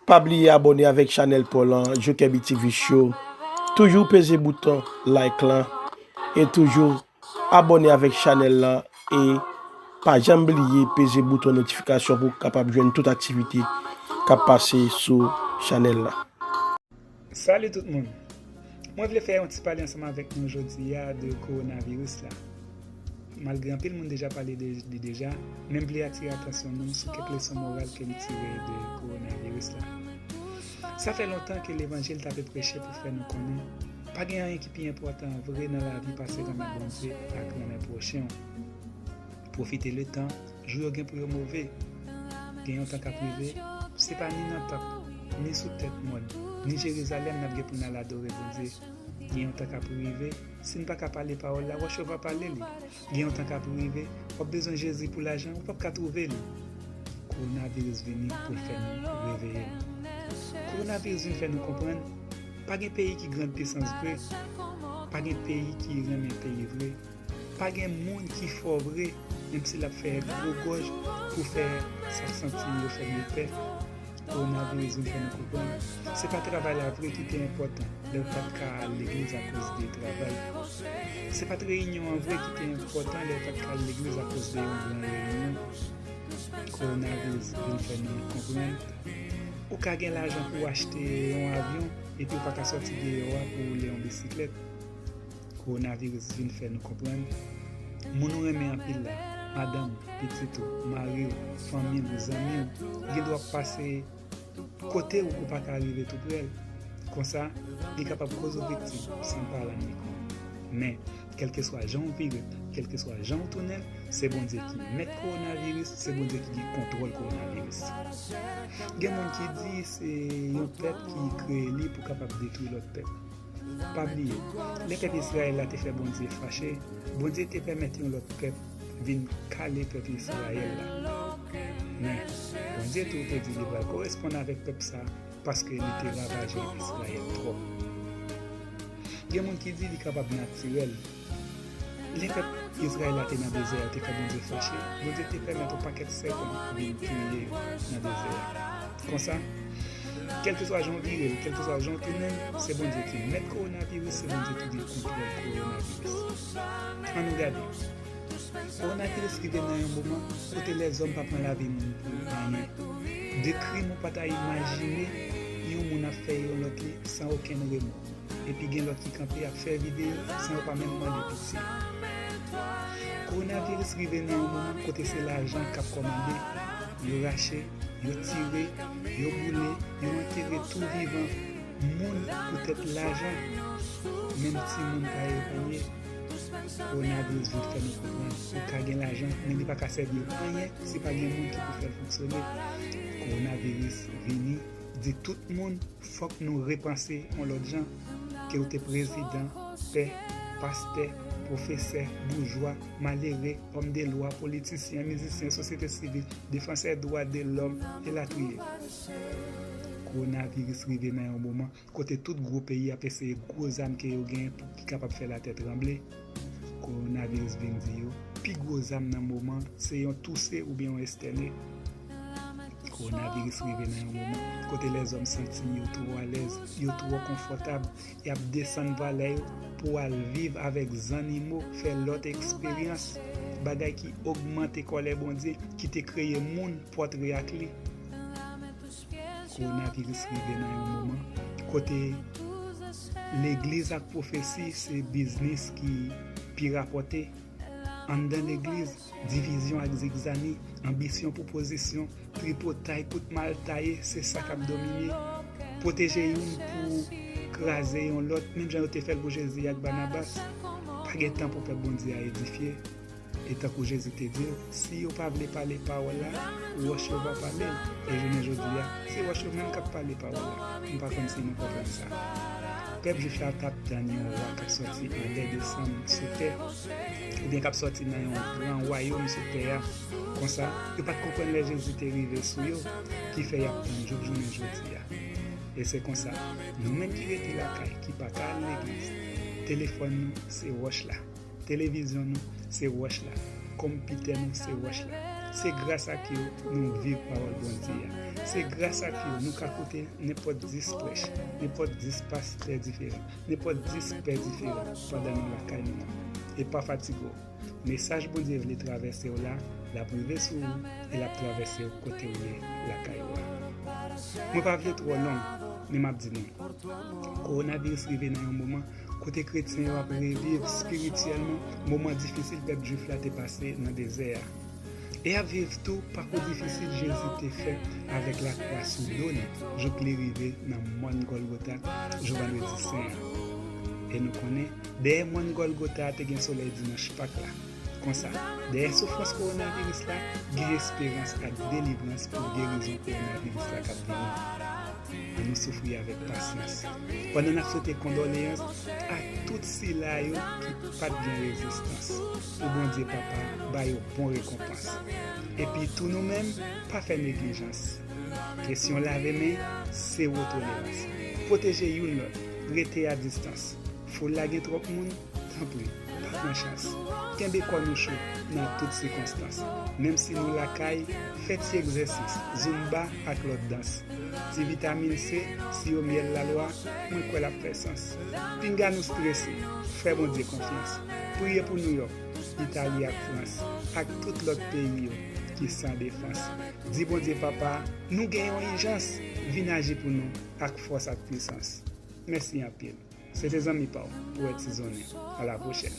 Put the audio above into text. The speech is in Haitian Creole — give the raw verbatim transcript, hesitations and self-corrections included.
Pa bliye abòne avèk chanèl pa w lan, Joker B T V Show. Toujou peze bouton like lan e toujou abòne avèk chanèl lan e pa janm bliye peze bouton notifikasyon pou w kapab jwenn tout aktivite k ap pase sou chanèl la. Salut tout moun! Mwen vle fè yon ti pale ansanm avèk nou jodi a de kowonaviris la. Malgre anpil moun deja pale de li deja, men m vle atire atansyon nou sou kèk leson moral ke m tire de kowonaviris la. Sa fè lontan ke levanjil t ape preche pou fè nou konnen pa gen anyen ki pi enpòtan vre nan lavi pase renmen Bondye ak renmen pwochen w. Pwofite letan, jou yo gen pou yo move. Gen yon tan k ap rive, se pa ni nan tanp, ni sou tèt mòn, ni Jerizalèm n ap gen pou n al adore Bondye. Gen yon tan k ap rive, si n pa ka pale pawòl la, wòch yo va pale li. Gen yon tan k ap rive, w ap bezwen Jezi pou lajan, ou p ap ka twouve li. Kowonaviris vini pou l fè nou reveye nou. Kowonaviris vin fè nou konprann, pa gen peyi ki grand pisans vre, pa gen peyi ki renmen peyi vre, pa gen moun ki fò vre, menm si l ap fè gwo gòj pou fè sa k santi yo fè l pè. Kowonaviris vin fè nou konprann, se pa travay la vre ki te enpòtan lè w pa t ka al legliz akoz de travay. Se pa t reyinyon an vre ki te enpòtan lè w pa t ka al legliz akoz de yon gran reyinyon. Kowonaviris vin fè nou konprann, ou ka gen lajan pou w achte yon avyon epi w pa ka sòti deyò a pou w woule yon bisiklèt. Kowonaviris vin fè nou konprann, moun ou renmen anpil la, madanm ou, pitit ou, mari w, fanmi w, zanmi w, gen dwa ap pase kote w, ou pa ka rive tou prè l. Konsa, li kapab koz ou viktim san paran ni konn. Men, kèlkeswa jan w vire l, kèlkeswa jan w tounen l, se Bondye ki mèt kowonaviris, se Bondye ki gen kontwòl kowonaviris. Gen moun ki di se yon pèp ki kreye li pou kapab detwi lòt pèp. Pa bliye, lè pèp Izrayèl la te fè Bondye fache, Bondye te pèmèt yon lòt pèp vin kale pèp Izrayèl la. Men, Bondye tou te di li pral koresponn avèk pèp sa a, paske li te ravaje Izrayèl twòp. Gen moun ki di li kapab natirèl. Lè pèp Izrayèl la te nan dezè a, te fè Bondye fache, Bondye te pèmèt yon pakèt sèpan vin touye yo nan dezè a. Konsa, kèlkeswa jan w vire l, kèlkeswa jan w tounen l, se Bondye ki mèt kowonaviris, se Bondye ki gen kontwòl kowonaviris. Ann nou gade. Kowonaviris rive nan yon moman kote lèzòm pa pran lavi moun pou anyen. De krim ou pa ta imajine yon moun ap fè yon lòt li san okenn remò. Epi gen lòt ki kanpe ap fè videyo san yo pa menm mande pitye. Kowonaviris rive nan yon moman kote se lajan k ap kòmande. Yo rache, yo tire, yo boule, yo antere tou vivan moun poutèt lajan. Menm timoun pa epanye. Kowonaviris vin fè nou konprann ou ka gen lajan, men li pa ka sèvi w anyen si pa gen moun ki pou fè l fonksyone. Kowonaviris vini di tout moun, fòk nou repanse yon lòt jan. Ke w te prezidan, pè, pastè, pwofesè, boujwa, malere, òm de lwa, politisyen, mizisyen, sosyete sivil, defansè dwa de lòm, elatriye. Kowonaviris rive nan yon moman kote tout gwo peyi ap eseye gwo zam ke yo gen pou ki kapab fè latè tranble. Kowonaviris vin di yo, pi gwo zam nan moman se yon touse oubyen yon estène. Kowonaviris rive nan yon moman kote lèzòm santi yo twò alèz, yo twò konfòtab, y ap desann valè yo pou al viv avèk zannimo, fè lòt eksperyans, bagay ki ogmante kòlè Bondye ki te kreye moun pòtre ak li. Kowonaviris rive nan yon moman kote legliz ak pwofesi se biznis ki pi rapòte. Anndan legliz, divizyon ak zigzani, anbisyon pou pozisyon, tripotay, kout mal taye, se sa k ap domine. Pwoteje youn pou kraze yon lòt, menm jan yo te fè l pou Jezi ak Banabas. Pa gen tan pou pèp Bondye a edifye. E tankou Jezi te di l, si yo pa vle pale pawòl la, wòch yo va pale l. E jounen jodi a, se wòch yo menm k ap pale pawòl la. M pa konn si nou konprann sa. Pèp jwif la t ap tann yon wa k ap sòti anlè desann sou tè, oubyen k ap sòti nan yon gran wayòm sou tè a. Konsa, yo pa t konprann lè Jezi te rive sou yo, ki fè y ap tann jouk jounen jodi a. E se konsa, nou menm ki rete lakay, ki pa ka al legliz, telefòn nou se wòch la. Televizyon nou se wòch la. Konpitè nou se wòch la. Se gras ak yo nou viv pawòl Bondye a. Se gras ak yo nou ka koute nenpòt dis prèch, nenpòt dis pastè diferan, nenpòt dis pè diferan pandan nou lakay nou an. E pa fatige w. Mesaj Bondye vle travèse w la, l ap rive sou ou e l ap travèse w kote w ye lakay ou a. Mwen pa vle twò long, men m ap di nou, kowonaviris rive nan yon moman kote kretyen yo ap reviv espirityèlman moman difisil pèp jwif la te pase nan dezè a. E ap viv tou pakou difisil Jezi te fè avèk lakwa sou do li, jouk li rive nan mòn Gòlgota, jou Vandredi Sen an. E nou konnen, dèyè mòn Gòlgota a te gen solèy dimanch Pak la. Konsa, dèyè soufrans kowonaviris la, gen esperans ak delivrans pou gerizon kowonaviris la k ap vini. Ann nou soufri avèk pasyans, pandan n ap swete kondoleyans a tout sila yo ki pa t gen rezistans, pou Bondye Papa ba yo bon rekonpans. Epi tou nou menm, pa fè neglijans. Kesyon lave men, sewo tolerans. Pwoteje youn lòt, rete a distans. Foul la gen twòp moun, tanpri, pa pran chans. Kenbe kò nou cho nan tout sikonstans. Menm si nou lakay, fè ti egzèsis, zumba ak lòt dans. Ti vitamin C, siwo myèl lalwa, mwen kwè l ap fè sans. Pinga nou strese, fè Bondye konfyans. Priye pou Nouyòk, Itali ak Frans, ak tout lòt peyi yo ki san defans. Di Bondye Papa, nou gen yon ijans, vin aji pou nou ak fòs ak pwisans. Mèsi anpil. Se te zanmi pa w, Powèt Sizonnen. A la pwochèn.